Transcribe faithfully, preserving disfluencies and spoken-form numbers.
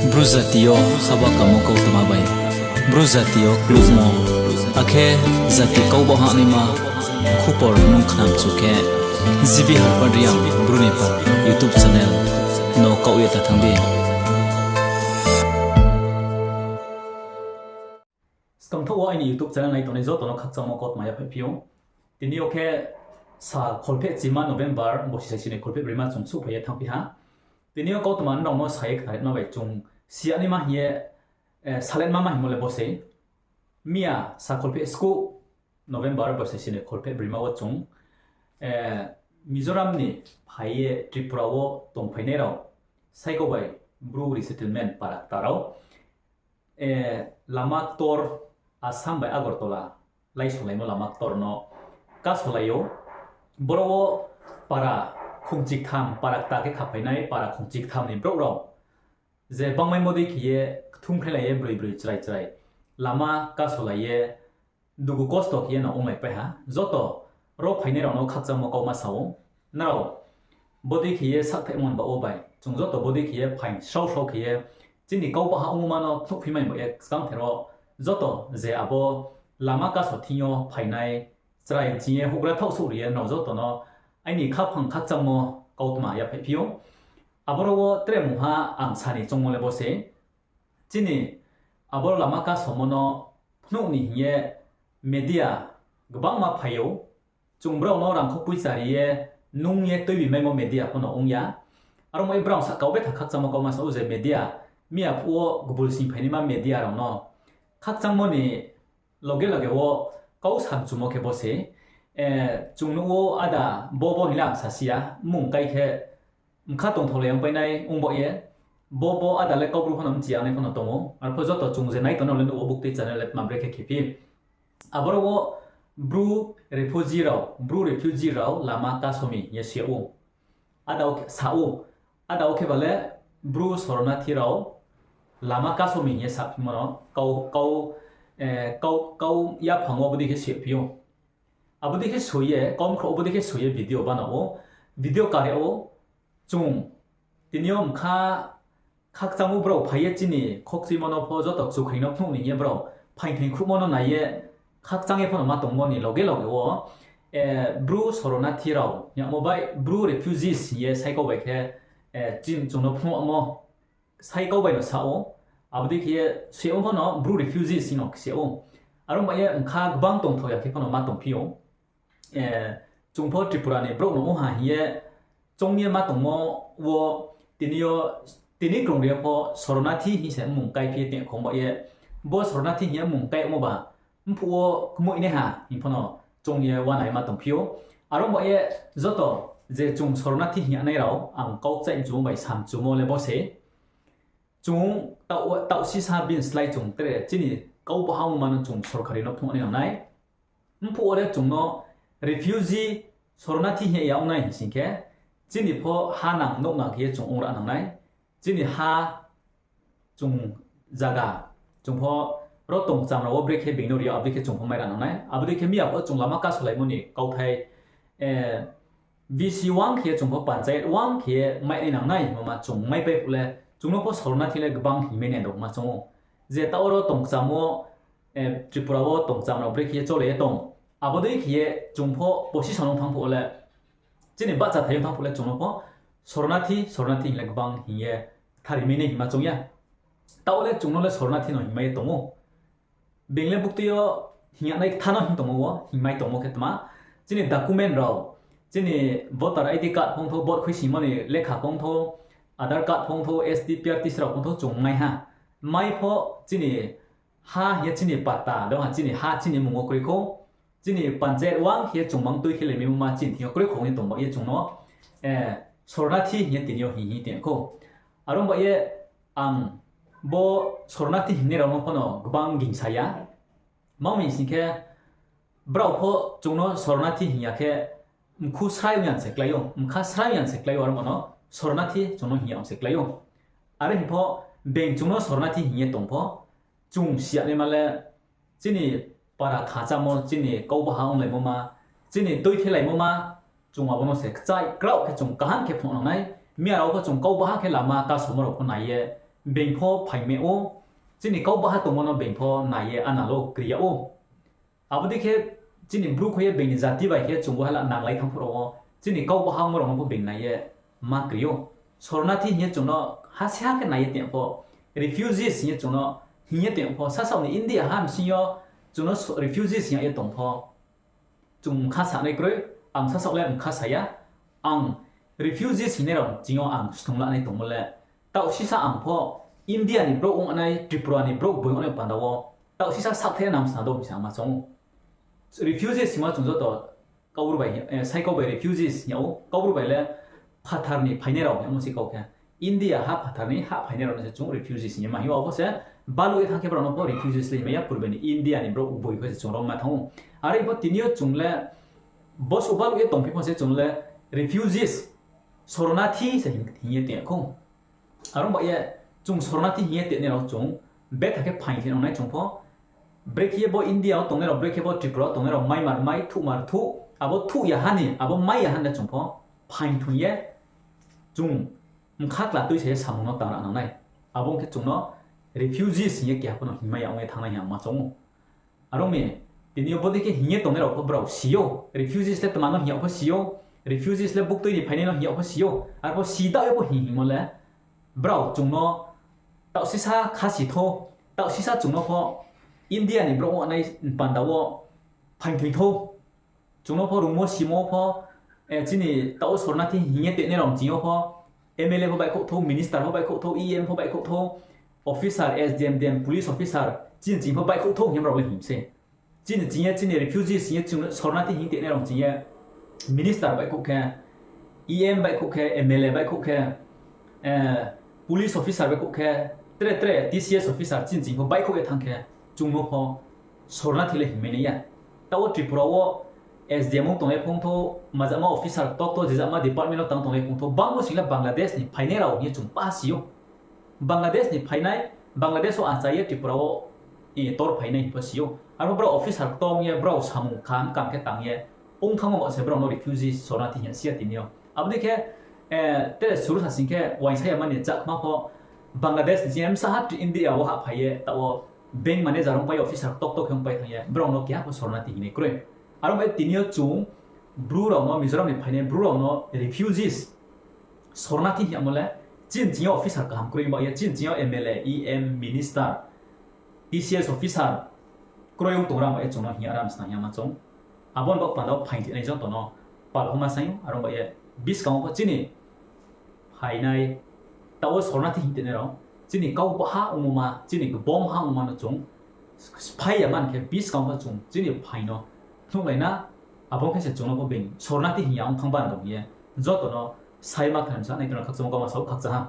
Bru jati yo haba kamo kautma bai, Bru jati yo klukmo, akhe jati kau baoh hahnaima khupor nung khnamchu khe, G B Harpad Reang Bru ni pha YouTube channel no kaoh ye ta thanng di. Skangthaoh wo aini YouTube channel nai tongnai joto no khakchangmo kautma yaphaihphi ou. Tini yo khe sa kholpheh chima November, bosi saisi ni kholpheh broima chung souhphai ye thanngphi ha. Tini yo kautma nrao no sa ye khnarima bai chung siyanaima hing ye, eh, saletma ma hingmo le bo se. Miya sa kholpheh skuh November, bosi saisi ni kholpheh broima wo chung, eh, Mizoram ni phai ye Tripura wo tongphainai rao, saikau bai Bru resettlement para kta rao, eh, lama ktor Assam bai Agartala laisolaimo lama ktor no kasolai ou. Boro wo para khongchiktham, para kta khe khaphainai para khongchiktham ni brouh rao je bangmaimo dei khe ye kthumkhlailai ye broi broi chrai chrai lama kasolai ye dugu kosto khe ye no onglaipai ha. Joto ro phainai rao no khakchangmo kautma sa ou. Nrao bodei khe ye sakthaihmo ni baoh wo bai chung joto bodei khe ye phaing srao srao khe ye chini kau baha ongma no phnuhphi mai bo ye skangther wo joto je abo lama kaso thing yo phainai chrai ching ye houhgra thaohsouh ri ye nrao joto no aini khaphang khakchangmo kautma yaphaihphi ou. Aboro wo tre mungha ang sa ni choungmo le bo se. Chini abo lama kasomo no phnuh ni hing ye media gbangma phai ou. Chung brao no rangkho poicha ri ye nung ye tuibi maimo media pho no ong ya. Aro mo ye brao sahka wo betha khakchangmo kautma sa ou je media, miya phuh wo gbul sing phainaima media rao no khakchangmo ni loge loge wo kau samchumo khe bo se. Eh, chung nuh ou ada bo bo hing le ang sasi ya, mmung kai khe mkha tongthaolai yangpainai ong baoh ye, bo bo ada le Kaubru pho no mchi ya nai pho no tong ou. Arpho joto chung je nai tongnai le nuh ou buktui channel le tma brekhe khephi. Aboro wo Bru refugee rao, Bru refugee rao lama kaso mi hing ye si yag ou. Ada wo khe sa ou, ada wo khe ba le Bru sornathi rao lama kaso mi hing ye saphimo no kau, kau, eh, kau, kau yaphang wo bodei khe si yagphi ou. Abo dei khe soi ye, kau mkhrouh bodei khe soi ye video bana ou, video kare ou, chung tini yo mkha khakchang ou brao phai ye chini khokchuimo no pho joto kchukhreing no phnuh ni hing ye brao phaing thaing khruhmo no nai ye khakchang ye pho no ma tongmo ni loge loge wo, eh, Bru sornathi rao yagmo bai Bru refugees hing ye saikau bai khe, eh, chini chung no phnuhmo saikau bai no sa ou, abo dei khe ye si yag ou pho no Bru refugees hing no si yag ou. Aro ba ye mkha gbang tongthao ya khe pho no ma tongphi ou. Eh, chung pho Tripura ni brouh no ong ha hing ye choung ye ma tongmo wo tini yo, tini krungri yo pho sornathi hing se mmung kaiphi ye tong khong ba ye, bo sornathi hing ye mmung kaimo ba, mphuh wo kmoihnaiha hing pho no choung ye uanai ma tongphi ou. Aro ba ye joto je chung sornathi hing yagnai rao ang kau kchaih mchumo bai samchumo le bo se. Chung taoh, taoh sisa bini slái chung tre chini kau baha ongma no chung sorkari no phnuh nai nang nai. Mphuh wo le chung no refugee, sornathi hing ya ong nai hing sing khe, chini pho ha nang nouh nang khe ye chung ong ra nang nai. Chini ha chung zaga, chung pho ro tongcham rao wo brekhe being no ri yag, abo dei khe chung pho mai ra nang nai. Abo dei khe miya pho chung lama kasolaimo ni kauthai, eh, VC wang khe ye chung pho panchayat wang khe ye mai nai nang nai hingmo ma chung maipai phuh le, chung no pho sornathi le gbang hingmai nai dong ma choung ou. Je taoh ro tongcham wo, eh, Tripura wo tongcham rao brekhe ye chole ye tong. Abo dei khe ye chung pho position ong thanng phuh le, chini bahcha thai ong thanng phuh le chung no pho sornathi, sornathi hing le gbang hing ye kthar rimai nai hingma choung ya. Taoh le chung no le sornathi no hingmai ye tong ou. Being le buktui yo hing yagnai ktha no hing tongmo wo, hingmai tongmo khe tma. Chini document rao, chini voter ID card phongthou, vote khuisoingmo ni lekha phongthou, Aadhaar card phongthou, ST, PRTC rao phongthou chung mai ha. Mai pho chini ha hing ye chini patta, dong ha chini ha chini mmung wo kroi khou. Chini panchayat wang khe ye chung mang tui khe le maimo ma chini thing yo kroi khou ni tong ba ye chung no, eh, sornathi hing ye tini yo hing hing tong khou. Aro ba ye ang bo sornathi hingnai rao no pho no gbang gingsa ya. Tma hing sing khe, brao pho chung no sornathi hing ya khe, mkhu srai ong ya se klái ou, mkha srai ong ya se klái ou, aro ba no sornathi chung no hing ya ong se klái ou. Are hing pho, being chung no sornathi hing ye tong pho, chung si yagnaima le, chini para khachamo, chini kau baha onglaimo ma, chini tuithelaimo ma, chung abo no se kchaih kraoh khe chung kaham khe phnuh nang nai. Miya rao pho chung kau baha khe lama kasomo rao pho nai ye, being pho phaing mai ou, chini kau baha tongmo no being pho nai ye analo kri yag ou. Abo dei khe chini Bru kho ye being ni jati bai khe chung bo hala nanglai thanng phuh rao wo, chini kau baha ongmo rao no pho being nai ye ma kri ou. Sornathi hing ye chung no ha se ha khe nai ye tong pho, refugees hing ye chung no hing ye tong pho, sasaoh ni India ha bsing yo chung no refugees hing ye tong pho, chung mkha sanai kroi, ang sasaoh le mkha sa ya. Ang refugees hingnai rao ching yo ang snung lanai tongmo le, taoh sisa ang pho India ni brouh ong nai, Tripura ni brouh boi ong nai panda wo, taoh sisa sakthai nang sna do hing se ang ma choung ou. Refugees hingmo chung joto Kaubru bai, eh, sai kau bai refugees hing yag ou, Kaubru bai le phathar ni phainai rao hingmo se kau khe. India ha phathar ni ha phainai rao no se chung refugees hing ye ma hing ou, abo se baluh ye thanng khe brao no pho refugees le hingmai ya, purbe ni India ni brouh boi khe se chung rom ma thanng ou. Are pho tini yo chung le bosuh baluh ye tongphi pho se chung le refugees, sornathi se hing, hing ye tong yag khou. Are ong ba ye chung sornathi hing ye tongnai rao chung betha khe phaing khe nang nai chung pho. Brekhe ye bo India wo tongnai rao, brekhe bo Tripura wo tongnai rao, maimar mai, thuhmar thuh, abo thuh ya ha ni, abo mai ya ha ni le chung pho phaing thung ye chung mkha kla tuisa ye samung no tang ra nang nai. Abo ong khe chung no refugees hing ye keha pho no hingmai ya ong ye thanngnai hing ang ma choung ou. Are ong mi, tini yo bodei khe hing ye tongnai rao pho brao si ou, refugees le tma no hing yag pho si ou, refugees le buktui ni phainai no hing yag pho si ou, arpho si daoh ye pho hing hingmo le, brao chung no taoh sisa khasi thou, taoh sisa chung no pho India ni brouh ong nai panda wo phaing thoi thou. Chung no pho rungmo simo pho, eh, chini taoh sornathi hing ye tongnai rao ching yo pho, M L A pho baihkhouh thou, minister pho baihkhouh thou, E M pho baihkhouh thou, officer, S D M, D M, police officer, chini ching pho baihkhouh thou hing ye brao le hing se. Chini ching ye, chini refugees hing ye, chung sornathi hing tongnai rao ching ye, minister baihkhouh khe, E M baihkhouh khe, M L A baihkhouh khe, eh, police officer baihkhouh khe, tre tre T C S officer chini ching pho baihkhouh ye thanng khe, chung no pho sornathi le hingmai nai ya. Taoh wo Tripura wo S D M ong tonglai phung thou, majama officer ktor ktor, jejama department wo tang tonglai phung thou, bangmo sing le Bangladesh ni phainai rao hing ye chung pa si ou. Bangladesh ni phainai, Bangladesh wo achai ye Tripura wo, eh, tor phainai hing pho si ou. Arpho brao officer ktor ong ye, brao samung kaham kaham khe tang ye ong thanngmo ba se brao no refugee sornathi hing ya si ya tini yo. Abo dei khe, eh, tre suru sa sing khe uaingsa ya mani Chakma pho Bangladesh ni ching ye bsa ha India wo hahphai ye, taoh wo bank manager ongpai, officer ktor ktor khe ongpai thanng ye, brao no keha pho sornathi hingnai kroi. Are ong bai tini yo chung Bru rao no, Mizoram ni phainai Bru rao no refugees, sornathi hing yagmo le, chini ching yo officer kaham kroi ba ye, chini ching yo M L A, E M, minister, T C S officer kroi ong tong ra ba ye chung no hing ya ram sna hing ya ma choung. Abo ni baoh panda wo phaing tongnai joto no pal pho ma saing ou, are ong ba ye buskang wo pho chini phainai, taoh wo sornathi hing tongnai rao, chini kau baha ongmo ma, chini gbom ha ongmo ma no chung sphái ya man khe buskang wo pho chung chini phaing no phnuhlai na, abo khe se chung no pho being sornathi hing ya ong thanng ban tong ye, joto no sai ma khnam sa nai tong no khakchangmo kau ma sao khakchang ha.